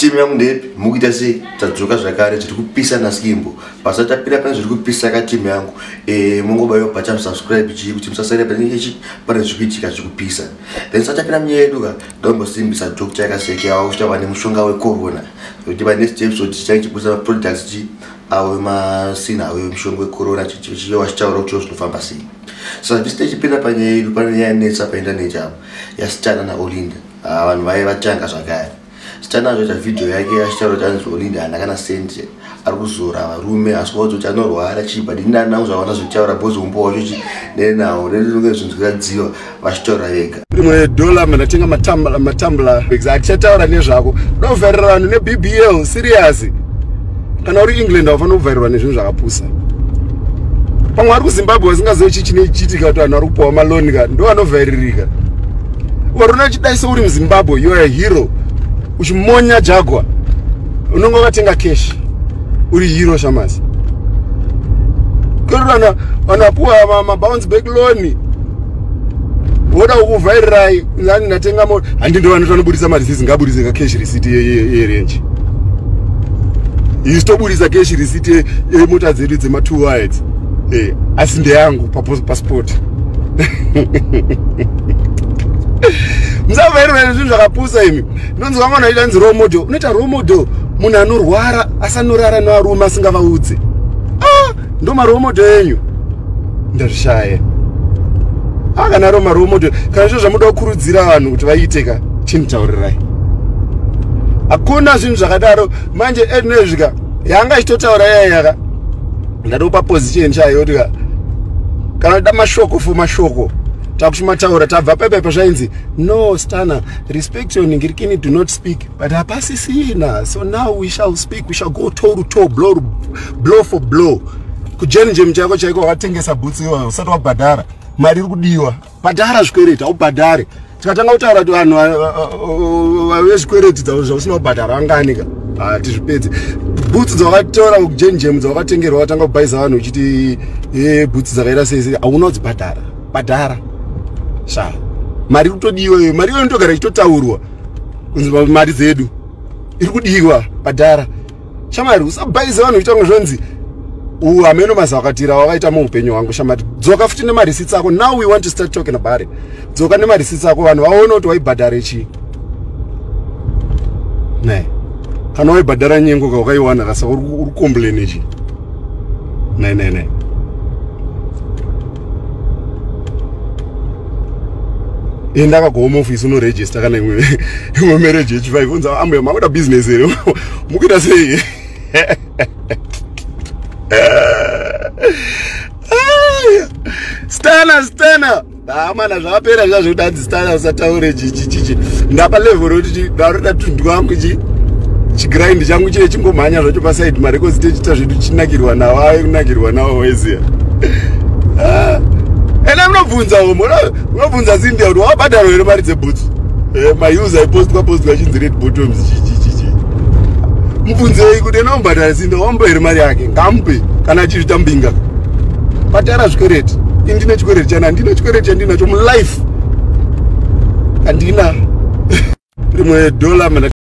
Timu yangu ndepi mukuita sei? Tadzoka zvakare, zviri kupisa naSkimbo. Pasati tapinda pane zviri kupisa ka timu yangu, mungobaiwa button subscribe chii kuti musasare pane ichi pane zviri kuitika zviri kupisa. Then sati tapinda munyaya yedu ka, ndombosimbisa Dr. Kaseke ava kusvika vane mushonga wecorona. Kuti pa next episode tichange tichiburitsa maproducts chi awe masina awe mushonga wecorona chichiwa chichitaura kuti zvinofamba sei. Saka tisi tichipinda panyaya yedu, pane nyaya yanetsa paintaneti apo yaSitana naOlinda. Vanhu vaye vatanga zvakare. Sitana azoita vhidhiyo yake achitaura kuti anzi Olinda haana kana sendi, ari kuzora varume asi kuvaudza kuti anorwara chii, but ini handina kuzvaona zvekutaura because umbo wacho chi nenawo nenenge zvinhu zvikadziwa vachitaura vega. Rimwe dollar mandatenga matambla atichataura nezvako. Ndovharira vanhu neBBL serious. Kana uri England haufaniri kuvharirwa nezvinhu zvakapusa. Pamwe vari kuZimbabwe vasingazivi chii chinoitika kuti vanhu vari kupiwa maloni ka ndo vanovhairirika. Ukarona uchidai seuri muZimbabwe, you are a hero. Uchimonya Jaguar unonge wakatenga cash, uri hero shamasi. Kuri vanhu vapuwa mabounce back loan voda kukuvhairirai nani ndatenga mota handi ndo vanoti vanoburitsa marisisi, ngaburitse ka cash receipt yerenje. Isu toburitsa cash receipt yemota dzedu dzema2 wires, asi ndeyangu passport. Musavharirwa nezvinhu zvakapusa imi. Ndonzi vamwe vanoita nzi role model. Unoita role model munhu anorwara asanorara nevarume asingavaudze. Ndo marole model enyu. Ndazvishaya. Kana ro marole model kana zvo zvamuda kukurudzira vanhu kuti vaite ka, chinditaurirai. Hakuna zvinhu zvakadaro. Manje edinezvika yanga ichitotaura yaya yaka ndatopa position chayo kuti kana da mashoko for mashoko takuchimataura tabva pepepa zvainzi no Stana, respect your ningirikini, do not speak, but hapasisina. So now we shall speak, we shall go toe to toe, blow, blow for blow. Kujenjem chako chaiko wakatengesa boots iwayo usati wabhadhara mari iri kudiwa. Bhadhara zvikwereti, haubhadhare. Tikatanga kutaura kuti vanhu vezvikwereti zvausina kubhadhara vanganika, hatizvipedzi. Boots dzawakatora kujenjem dzawakatengerwa watanga kubhaisa vanhu uchiti boots dzakaita sei sei, hauna kudzibhadhara. Bhadhara sha, mari iri kutodiwa iyo. Mari iyoyo inotogara ichitotaurwa kunzi mari dzedu iri kudiwa, bhadhara shamari. Usabhaisa vanhu uchitanga zvonzi hameno mazakatira wakaita muupenyu hwangu shamari. Dzoka futi nemarisits ako. Now we want to start talking about it. Dzoka nemarisits ako vanhu vaone kuti waibhadhare chii. Ne kana waibhadhara nyengo ka wakaiwana kasa uri kucomplain chii? Ne ne ne enda kakuhome office unoregister kana imwe marriage yechi5 unza ambuya makuita business here, mukuita sei? Stana Stana amana zvapera zviya zvekuti hanzi Stana usataure chichichichi. Ndapa level rekuti ndaroda tundu wangu chi chigrind changu chiye chingomhanya zvacho paside, marekodzi techiita zvedu chinakirwa nawo, ave kunakirwa nawo weziya. Ena munobvunza, munobvunza Zindia kuti wakabhadharwa here mari dzebhutsu, mauser aipostwa postwa achinzi red bottoms chichichichi. Mubvunzei kuti ena mubhadhara Zindia wamupa here mari yake, ngamupe kana achizvita mbinga. Bhadhara zvikwereti. Ini ndine chikwereti chana, ndine chikwereti chandinacho mulife handina rimwe dollar.